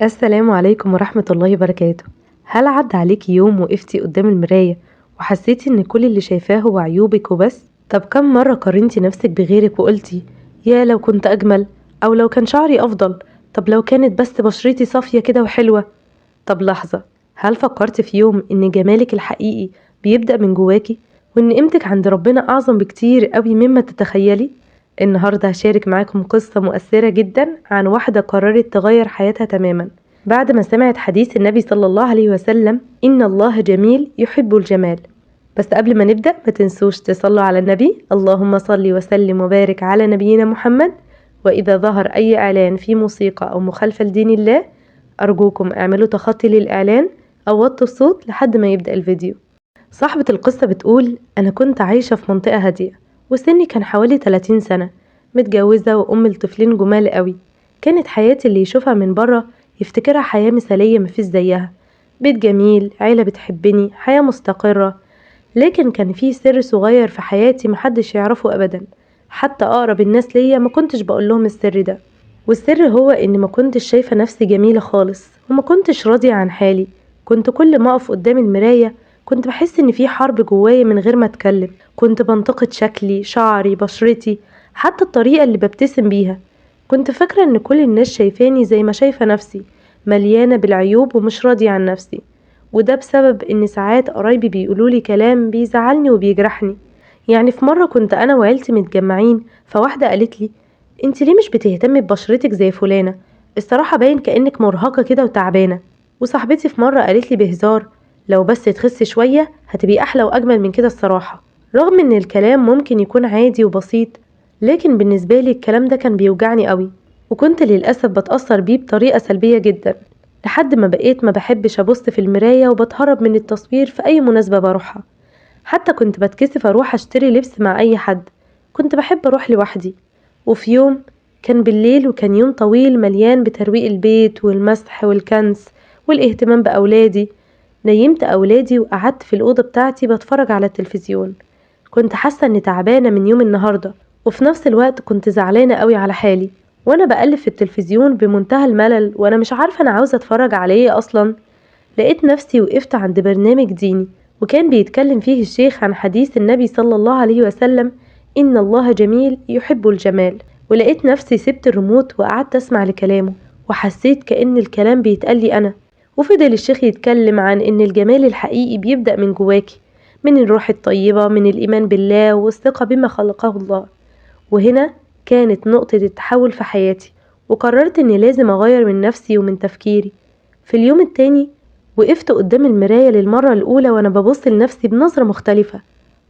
السلام عليكم ورحمة الله وبركاته. هل عدى عليكي يوم وقفتي قدام المراية وحسيتي ان كل اللي شايفاه هو عيوبك وبس؟ طب كم مرة قارنتي نفسك بغيرك وقلتي يا لو كنت أجمل، أو لو كان شعري أفضل، طب لو كانت بس بشرتي صافية كده وحلوة؟ طب لحظة، هل فكرتي في يوم ان جمالك الحقيقي بيبدأ من جواكي، وان قيمتك عند ربنا أعظم بكتير قوي مما تتخيلي؟ النهاردة هشارك معاكم قصة مؤثرة جدا عن واحدة قررت تغير حياتها تماما بعد ما سمعت حديث النبي صلى الله عليه وسلم إن الله جميل يحب الجمال. بس قبل ما نبدأ ما تنسوش تصلوا على النبي، اللهم صل وسلم وبارك على نبينا محمد. وإذا ظهر أي إعلان في موسيقى أو مخالفة لدين الله أرجوكم اعملوا تخطي للإعلان أو وطوا الصوت لحد ما يبدأ الفيديو. صاحبة القصة بتقول أنا كنت عايشة في منطقة هادية وسني كان حوالي 30 سنة، متجوزة وأم لطفلين جمال قوي. كانت حياتي اللي يشوفها من بره يفتكرها حياة مثالية مفيش زيها، بيت جميل، عيلة بتحبني، حياة مستقرة. لكن كان في سر صغير في حياتي محدش يعرفه أبدا، حتى أقرب الناس ليا ما كنتش بقول لهم السر ده. والسر هو إن ما كنتش شايفة نفسي جميلة خالص وما كنتش راضية عن حالي. كنت كل ما أقف قدام المراية كنت بحس إن في حرب جوايا من غير ما أتكلم. كنت بنتقد شكلي، شعري، بشرتي، حتى الطريقة اللي ببتسم بيها. كنت فاكرة إن كل الناس شايفاني زي ما شايفة نفسي، مليانة بالعيوب ومش راضية عن نفسي. وده بسبب إن ساعات قرايبي بيقولولي كلام بيزعلني وبيجرحني. يعني في مرة كنت أنا وعيلتي متجمعين، فواحدة قالت لي انت ليه مش بتهتمي ببشرتك زي فلانة؟ الصراحة باين كأنك مرهقة كده وتعبانة. وصاحبتي في مرة قالت لي بهزار لو بس تخسي شوية هتبقي أحلى وأجمل من كده الصراحة. رغم إن الكلام ممكن يكون عادي وبسيط، لكن بالنسبة لي الكلام ده كان بيوجعني قوي، وكنت للأسف بتأثر بيه بطريقة سلبية جدا، لحد ما بقيت ما بحبش أبص في المراية وبتهرب من التصوير في أي مناسبة بروحها. حتى كنت بتكسف أروح أشتري لبس مع أي حد، كنت بحب أروح لوحدي. وفي يوم كان بالليل، وكان يوم طويل مليان بترويق البيت والمسح والكنس والاهتمام بأولادي، نيمت أولادي وقعدت في الأوضة بتاعتي بتفرج على التلفزيون. كنت حاسة إني تعبانة من يوم النهاردة، وفي نفس الوقت كنت زعلانة قوي على حالي. وأنا بقلب في التلفزيون بمنتهى الملل وأنا مش عارفة أنا عاوزة أتفرج عليه أصلا، لقيت نفسي وقفت عند برنامج ديني، وكان بيتكلم فيه الشيخ عن حديث النبي صلى الله عليه وسلم إن الله جميل يحب الجمال. ولقيت نفسي سبت الريموت وقعدت أسمع لكلامه، وحسيت كأن الكلام بيتقال لي أنا. وفضل الشيخ يتكلم عن إن الجمال الحقيقي بيبدأ من جواكي، من الروح الطيبة، من الإيمان بالله والثقة بما خلقه الله. وهنا كانت نقطة التحول في حياتي، وقررت إني لازم أغير من نفسي ومن تفكيري. في اليوم التاني وقفت قدام المراية للمرة الأولى وأنا ببص لنفسي بنظرة مختلفة.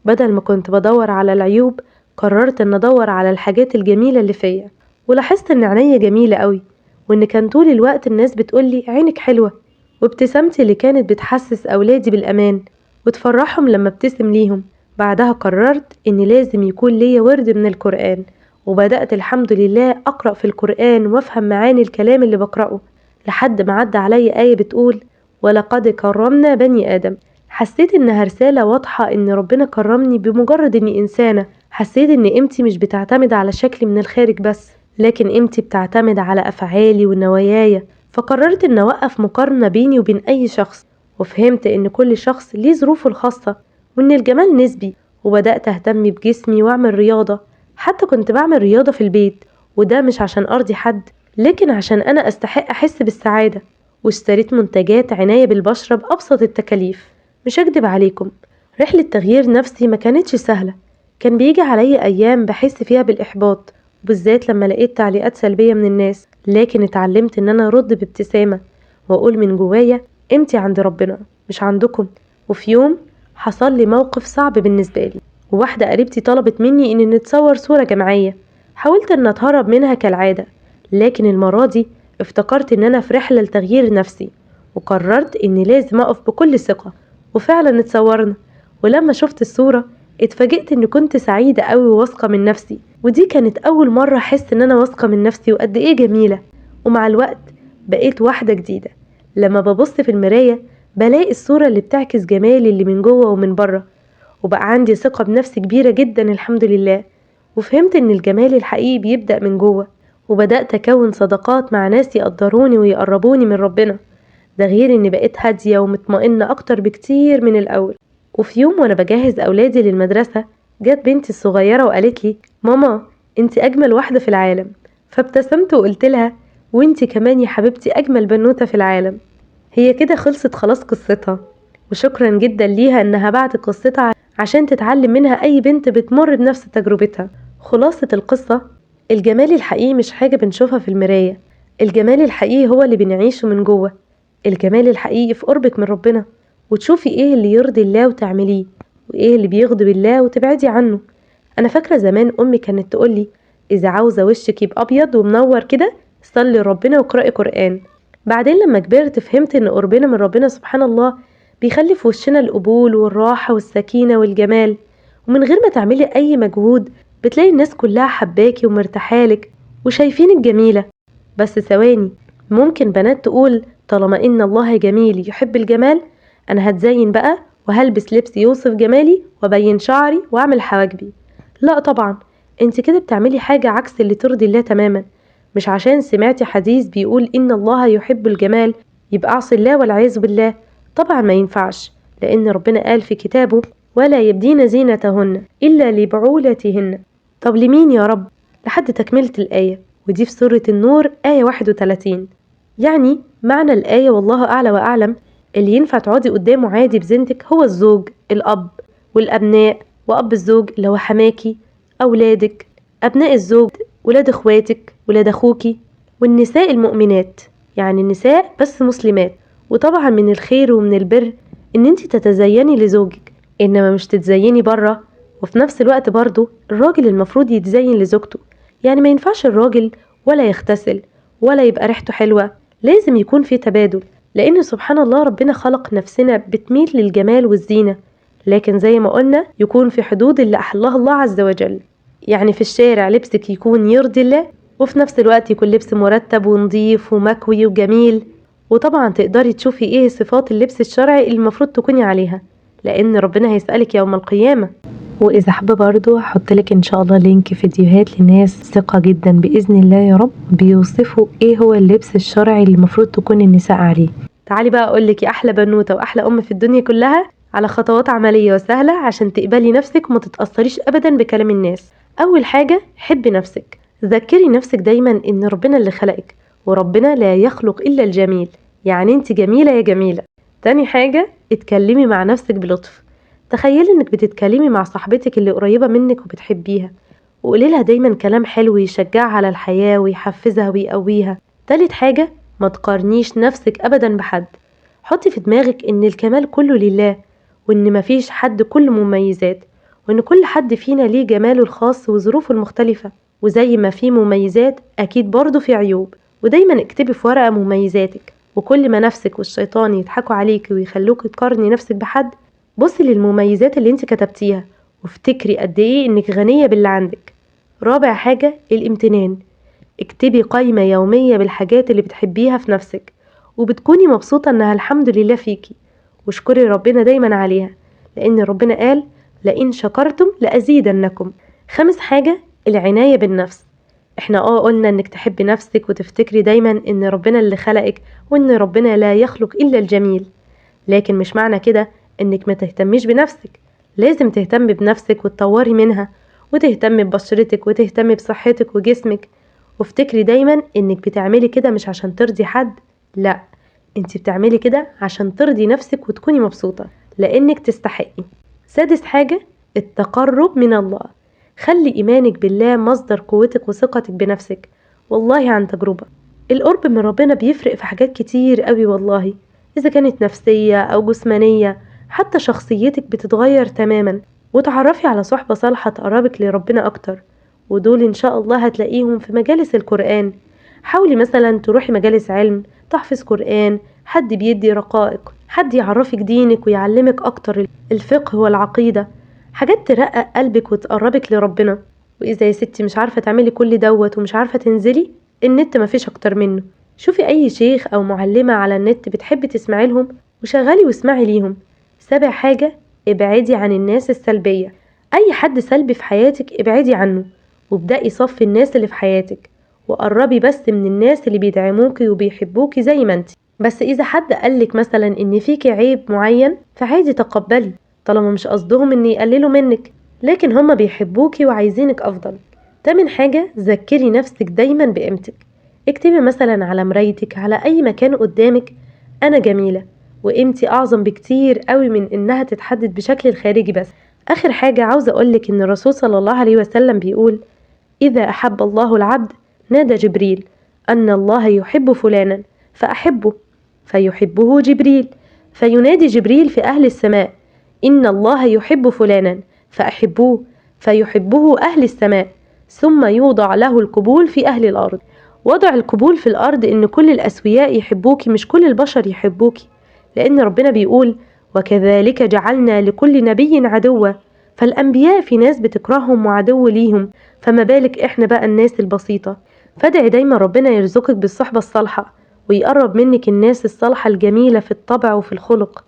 بدل ما كنت بدور على العيوب قررت إن أدور على الحاجات الجميلة اللي فيا. ولاحظت إن عينيا جميلة قوي، وإن كان طول الوقت الناس بتقولي عينك حلوة، وابتسامتي اللي كانت بتحسس أولادي بالأمان وتفرحهم لما ابتسم ليهم. بعدها قررت إن لازم يكون ليا ورد من القرآن، وبدأت الحمد لله أقرأ في القرآن وأفهم معاني الكلام اللي بقرأه، لحد ما عدى علي آية بتقول ولقد كرمنا بني آدم. حسيت إنها رسالة واضحة إن ربنا كرمني بمجرد إني إنسانة. حسيت إن قيمتي مش بتعتمد على شكلي من الخارج بس، لكن قيمتي بتعتمد على أفعالي ونواياي. فقررت إن أوقف مقارنة بيني وبين أي شخص، وفهمت إن كل شخص ليه ظروفه الخاصة وإن الجمال نسبي. وبدأت أهتم بجسمي وأعمل رياضة، حتى كنت بعمل رياضة في البيت، وده مش عشان أرضي حد، لكن عشان أنا أستحق أحس بالسعادة. واشتريت منتجات عناية بالبشرة بأبسط التكاليف. مش هكدب عليكم، رحلة تغيير نفسي ما كانتش سهلة. كان بيجي عليا أيام بحس فيها بالإحباط، بالذات لما لقيت تعليقات سلبية من الناس، لكن اتعلمت إن أنا أرد بابتسامة وأقول من جوايا قيمتي عند ربنا مش عندكم. وفي يوم حصل لي موقف صعب بالنسبة لي، وواحدة قريبتي طلبت مني إن نتصور صورة جماعية. حاولت إن أتهرب منها كالعادة، لكن المرة دي افتكرت إن أنا في رحلة لتغيير نفسي، وقررت إني لازم أقف بكل ثقة. وفعلا اتصورنا، ولما شفت الصورة اتفاجئت إن كنت سعيدة قوي وواثقة من نفسي. ودي كانت أول مرة أحس إن أنا واثقة من نفسي وقد إيه جميلة. ومع الوقت بقيت واحدة جديدة. لما ببص في المراية بلاقي الصورة اللي بتعكس جمالي اللي من جوه ومن بره، وبقى عندي ثقة بنفسي كبيرة جدا الحمد لله. وفهمت إن الجمال الحقيقي بيبدأ من جوه، وبدأت أكون صداقات مع ناس يقدروني ويقربوني من ربنا. ده غير إني بقيت هادية ومطمئنة أكتر بكتير من الأول. وفي يوم وأنا بجهز أولادي للمدرسة جت بنتي الصغيرة وقالت لي ماما انت أجمل واحدة في العالم. فابتسمت وقلت لها وانت كمان يا حبيبتي أجمل بنوتة في العالم. هي كده خلصت خلاص قصتها، وشكرا جدا ليها إنها بعتت قصتها عشان تتعلم منها أي بنت بتمر بنفس تجربتها. خلاصة القصة، الجمال الحقيقي مش حاجة بنشوفها في المراية، الجمال الحقيقي هو اللي بنعيشه من جوه. الجمال الحقيقي في قربك من ربنا، وتشوفي ايه اللي يرضي الله وتعمليه، وايه اللي بيغضب الله وتبعدي عنه. انا فاكرة زمان امي كانت تقولي اذا عاوزة وشك يبقى ابيض ومنور كده صلي لربنا واقرأي قرآن. بعدين لما كبرت فهمت ان قربنا من ربنا سبحان الله بيخلي في وشنا القبول والراحة والسكينة والجمال، ومن غير ما تعملي اي مجهود بتلاقي الناس كلها حباكي ومرتاحالك وشايفينك جميلة. بس ثواني، ممكن بنات تقول طالما ان الله جميل يحب الجمال انا هتزين بقى وهلبس لبس يوصف جمالي وابين شعري واعمل حواجبي. لا طبعا، انت كده بتعملي حاجة عكس اللي ترضي الله تماما. مش عشان سمعتي حديث بيقول ان الله يحب الجمال يبقى اعصي الله والعياذ بالله. طبعا ما ينفعش، لان ربنا قال في كتابه ولا يبدين زينتهن الا لبعولتهن. طب لمين يا رب؟ لحد تكملة الآية، ودي في سورة النور آية 31. يعني معنى الآية والله أعلى وأعلم، اللي ينفع تقعدي قدامه عادي بزينتك هو الزوج، الأب والأبناء، وأب الزوج اللي هو حماكي، أولادك، أبناء الزوج، ولاد إخواتك، ولاد أخوكي، والنساء المؤمنات، يعني النساء بس مسلمات. وطبعا من الخير ومن البر إن انت تتزيني لزوجك، إنما مش تتزيني بره. وفي نفس الوقت برضو الراجل المفروض يتزين لزوجته، يعني ما ينفعش الراجل ولا يغتسل ولا يبقى ريحته حلوة، لازم يكون في تبادل. لأن سبحان الله ربنا خلق نفسنا بتميل للجمال والزينة، لكن زي ما قلنا يكون في حدود اللي أحلها الله عز وجل. يعني في الشارع لبسك يكون يرضي الله، وفي نفس الوقت يكون لبس مرتب ونظيف ومكوي وجميل. وطبعا تقدري تشوفي ايه صفات اللبس الشرعي اللي المفروض تكوني عليها، لأن ربنا هيسألك يوم القيامة. وإذا حابة برضو هحطلك إن شاء الله link فيديوهات لناس ثقة جدا بإذن الله يا رب بيوصفوا إيه هو اللبس الشرعي اللي المفروض تكون النساء عليه. تعالي بقى أقولك يا أحلى بنوتة وأحلى أم في الدنيا كلها على خطوات عملية وسهلة عشان تقبلي نفسك وما تتأثريش أبدا بكلام الناس. أول حاجة، حبي نفسك. ذكري نفسك دايما إن ربنا اللي خلقك، وربنا لا يخلق إلا الجميل، يعني أنت جميلة يا جميلة. تاني حاجة، اتكلمي مع نفسك بلطف. تخيلي انك بتتكلمي مع صاحبتك اللي قريبة منك وبتحبيها، وقولي لها دايما كلام حلو يشجعها على الحياة ويحفزها ويقويها. تالت حاجة، ما تقارنيش نفسك ابدا بحد. حطي في دماغك ان الكمال كله لله، وان مفيش حد كله مميزات، وان كل حد فينا ليه جماله الخاص وظروفه المختلفة، وزي ما في مميزات اكيد برضه في عيوب. ودايما اكتبي في ورقة مميزاتك، وكل ما نفسك والشيطان يضحكوا عليك ويخلوك تقارني نفسك بحد، بصي للمميزات اللي انت كتبتيها وافتكري قد ايه انك غنية باللي عندك. رابع حاجة، الامتنان. اكتبي قائمة يومية بالحاجات اللي بتحبيها في نفسك وبتكوني مبسوطة انها الحمد لله فيكي، واشكري ربنا دايما عليها، لان ربنا قال لئن شكرتم لأزيدنكم. خامس حاجة، العناية بالنفس. احنا قلنا انك تحبي نفسك وتفتكري دايما ان ربنا اللي خلقك وان ربنا لا يخلق الا الجميل، لكن مش معنى كده انك ما تهتميش بنفسك. لازم تهتمي بنفسك وتطوري منها، وتهتمي ببشرتك وتهتمي بصحتك وجسمك. وافتكري دايما انك بتعملي كده مش عشان ترضي حد، لا، انت بتعملي كده عشان ترضي نفسك وتكوني مبسوطة لانك تستحقي. سادس حاجة، التقرب من الله. خلي ايمانك بالله مصدر قوتك وثقتك بنفسك. والله عن تجربة، القرب من ربنا بيفرق في حاجات كتير قوي والله، اذا كانت نفسية او جسمانية، حتى شخصيتك بتتغير تماما. وتعرفي على صحبة صالحة تقربك لربنا أكتر، ودول إن شاء الله هتلاقيهم في مجالس القرآن. حاولي مثلا تروحي مجالس علم، تحفظ قرآن، حد بيدي رقائق، حد يعرفك دينك ويعلمك أكتر الفقه والعقيدة، حاجات ترقق قلبك وتقربك لربنا. وإذا يا ستي مش عارفة تعملي كل دوت ومش عارفة تنزلي، النت مفيش أكتر منه. شوفي أي شيخ أو معلمة على النت بتحبي تسمعي لهم وشغلي واسمعي ليهم. سابع حاجة، ابعدي عن الناس السلبية. أي حد سلبي في حياتك ابعدي عنه، وابدأي صفي الناس اللي في حياتك، وقربي بس من الناس اللي بيدعموكي وبيحبوكي زي ما انت. بس إذا حد قالك مثلا إن فيكي عيب معين فعادي تقبلي، طالما مش قصدهم إن يقللوا منك، لكن هما بيحبوكي وعايزينك أفضل. تامن حاجة، ذكري نفسك دايما بقيمتك. اكتبي مثلا على مرايتك، على أي مكان قدامك، أنا جميلة وقيمتي أعظم بكتير قوي من إنها تتحدد بشكل الخارجي بس. آخر حاجة عاوزة أقولك إن الرسول صلى الله عليه وسلم بيقول: إذا أحب الله العبد نادى جبريل أن الله يحب فلانا فأحبه، فيحبه جبريل، فينادي جبريل في أهل السماء إن الله يحب فلانا فأحبوه، فيحبه أهل السماء، ثم يوضع له القبول في أهل الأرض. وضع القبول في الأرض إن كل الأسوياء يحبوكي، مش كل البشر يحبوكي، لأن ربنا بيقول: وكذلك جعلنا لكل نبي عدوا. فالأنبياء في ناس بتكرههم وعدو ليهم، فما بالك إحنا بقى الناس البسيطة. فادعي دايما ربنا يرزقك بالصحبة الصالحة ويقرب منك الناس الصالحة الجميلة في الطبع وفي الخلق.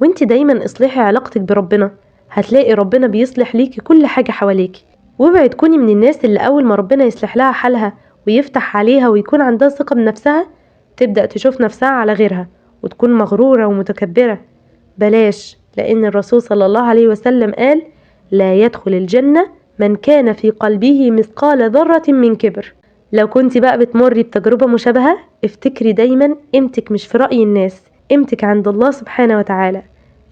وانت دايما اصلحي علاقتك بربنا، هتلاقي ربنا بيصلح ليكي كل حاجة حواليكي. وابعد كوني من الناس اللي أول ما ربنا يصلح لها حالها ويفتح عليها ويكون عندها ثقة بنفسها تبدأ تشوف نفسها على غيرها وتكون مغرورة ومتكبرة. بلاش، لأن الرسول صلى الله عليه وسلم قال: لا يدخل الجنة من كان في قلبه مثقال ذرة من كبر. لو كنت بقى بتمري بتجربة مشابهة، افتكري دايما قيمتك مش في رأي الناس، قيمتك عند الله سبحانه وتعالى.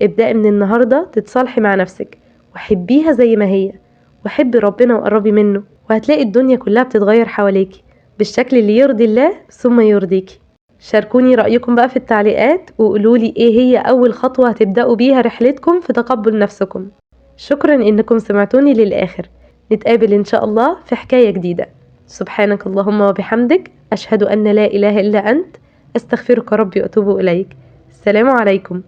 ابدأي من النهاردة تتصالحي مع نفسك وحبيها زي ما هي، وحبي ربنا وقربي منه، وهتلاقي الدنيا كلها بتتغير حواليكي بالشكل اللي يرضي الله ثم يرضيكي. شاركوني رأيكم بقى في التعليقات، وقولولي ايه هي أول خطوة هتبدأوا بيها رحلتكم في تقبل نفسكم. شكرا إنكم سمعتوني للآخر. نتقابل إن شاء الله في حكاية جديدة. سبحانك اللهم وبحمدك، أشهد أن لا إله إلا أنت، أستغفرك ربي وأتوب إليك. السلام عليكم.